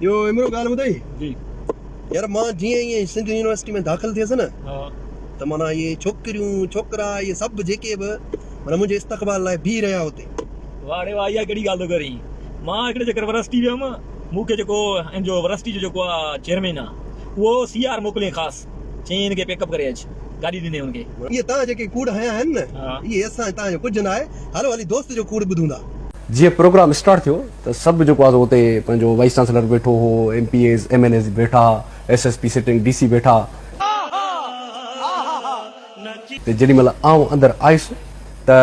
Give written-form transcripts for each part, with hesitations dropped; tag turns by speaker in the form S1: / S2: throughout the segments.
S1: اهو امرو ڳالهه ٻڌائي.
S2: جي.
S1: يار مان جيئن ئي سنڌ يونيورسٽي ۾ داخل ٿيس نه ته معنيٰ اهي ڇوڪريون ڇوڪرا اهي سڀ جيڪي به معنيٰ منهنجي استقبال لاء بيهي رهيا اتي.
S2: واهه ڙي واهه اها ڪهڙي ڳالهه ٿو ڪرين. مان هڪڙي چڪر ورسٽي ويم مون کي جيڪو هن جو ورسٽي جو جيڪو آ چيئرمين آ اهو سي آر موڪليائين خاص چيائين هن کي پيڪ اپ ڪري اچ گاڏي ڏني هن کي.
S1: اهي توهان جيڪي ڪوڙ هنيا آهن نه اهي اسان ۽ توهان جو ڪجهه نه آهي هلو هلي دوست جو ڪوڙ ٻڌون ٿا.
S3: جيئن پروگرام اسٽارٽ ٿيو ته سڀ جيڪو آهي سو اتي پنهنجو وائيس چانسلر به ويٺو هو، M P As, M N As به ويٺا ها، S S P sitting, D C ويٺا ها. ته جيڏي مهل آئون اندر آيس ته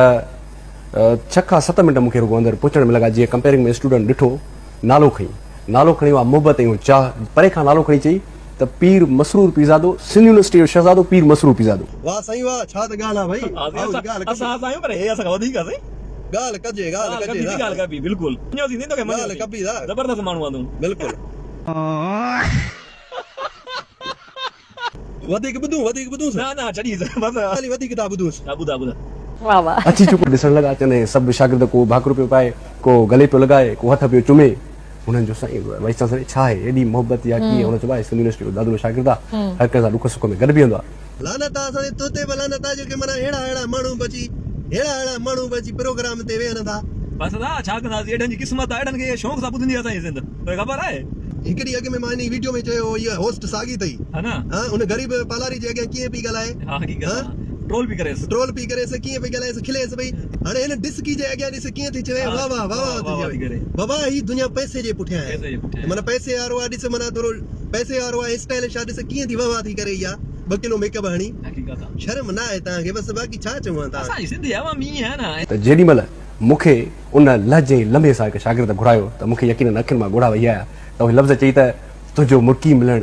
S3: ڇهه کان ست منٽ مون کي رڳو اندر پهچڻ ۾ لڳا جيئن ڪمپيئرنگ ۾ اسٽوڊنٽ ڏٺو نالو کڻي نالو کڻي اها محبت ۽ اهو چاهه پري کان نالو کڻي چئي ته پير مسرور پيرزادو سنڌ يونيورسٽي جو شهزادو پير مسرور پيرزادو.
S1: واه سائين واه ڇا ته ڳالهه آ ڀائي آئو جي ڳالهه ڪجي.
S2: اسان اسان آهيون پر هي اسان کان وڌيڪ آ سائين.
S1: ڳالهه ڪجي ڳالهه ڪجي
S2: ڳالهه ڳالهه ڪبي بلڪل مڃيوسين سائين توکي
S1: ڳالهه ڪبي ٿا
S2: زبردست ماڻهو آ تون.
S1: بلڪل. وڌيڪ ٻڌون وڌيڪ ٻڌونس.
S2: نه نه ڇڏيس بس.
S1: هلي وڌيڪ ٿا ٻڌونس.
S2: ها ٻڌا ٻڌا.
S4: واه واه.
S3: اچي چڪو ڏسڻ لڳا چون هي سڀ شاگرد ڪو ڀاڪر پيو پائي ڪو گلي پيو لڳائي ڪو هٿ پيو چمي هنن جو سائين وائيس چانسلر ڇا آهي ايڏي محبت يا ڪيئن هن چيو آهي سنڌ يونيورسٽي جو دادلو شاگرد آهي هر ڪنهن سان ڏک سک ۾ گڏ بيهندو آهي.
S1: لعنت آ اسان تي تو تي به لعنت آ جيڪي معنيٰ اهڙا اهڙا ماڻهو به اچي ههڙا اهڙا ماڻهو به اچي پروگرام تي ويهن ٿا.
S2: بس ادا ڇا ڪنداسين اهڙن جي قسمت آ اهڙن کي شوق سان ٻڌندي اسان جي سنڌ توکي خبر آهي.
S1: هڪ ڏينهن اڳ ۾ مان انهي ويڊيو ۾ چيو هو اها هوسٽ ساڳي اٿئي
S2: ها نه
S1: ها ان غريب پالاري جي اڳيان ڪيئن پئي ڳالهائي
S2: ها حقيقت
S1: ها
S2: آ ٽرول پي ڪريس.
S1: ٽرول پئي ڪريس ڪيئن پئي ڳالهائيس کليس پئي هاڻي هن ڊسڪي جي اڳيان ڏس ڪيئن ٿي چوي واه واه واه واه ٿي چوي بابا هي دنيا پئسي جي پٺيان آهي معنيٰ پئسي وارو آ ڏس معنيٰ ٿورو پئسي وارو آ اسٽائلش آ ڏس ڪيئن ٿي واه واه ٿي ڪري اها ٻه ڪلو ميڪ اپ هڻي شرم نه آهي توهان کي بس باقي ڇا چوان توهان
S2: اسان جي سنڌي عوام ائين آهي نه.
S3: ته جيڏي مهل مون کي ان لهجي ۽ لمحي سان هڪ شاگرد گهرايو ته مون کي يقينن اکين مان ڳوڙها وهي آيا ته اهي لفظ چئي ته تنهنجو مرڪي ملڻ،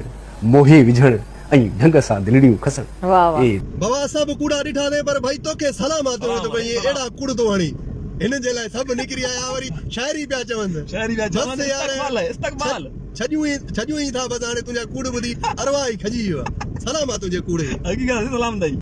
S3: موهي وجهڻ ۽ ڍنگ سان دلڙيون کسڻ.
S4: واه واه.
S3: اي.
S1: بابا اسان به ڪوڙا ڏٺا سين پر ڀائي توکي سلام آ تون ته ائين اهڙا ڪوڙ ٿو هڻين هن جي لاء سڀ نڪري آيا وري شاعري پيا چون
S2: شاعري پيا چون
S1: بس يار
S2: استقبال آهي استقبال.
S1: ڇڏيون ئي ڇڏيون ئي ٿا بس هاڻي تنهنجا ڪوڙ ٻڌي ارواح ئي کڄي ويو آ سلام آ تنهنجي ڪوڙ کي.
S2: حقيقت سلام اٿئي.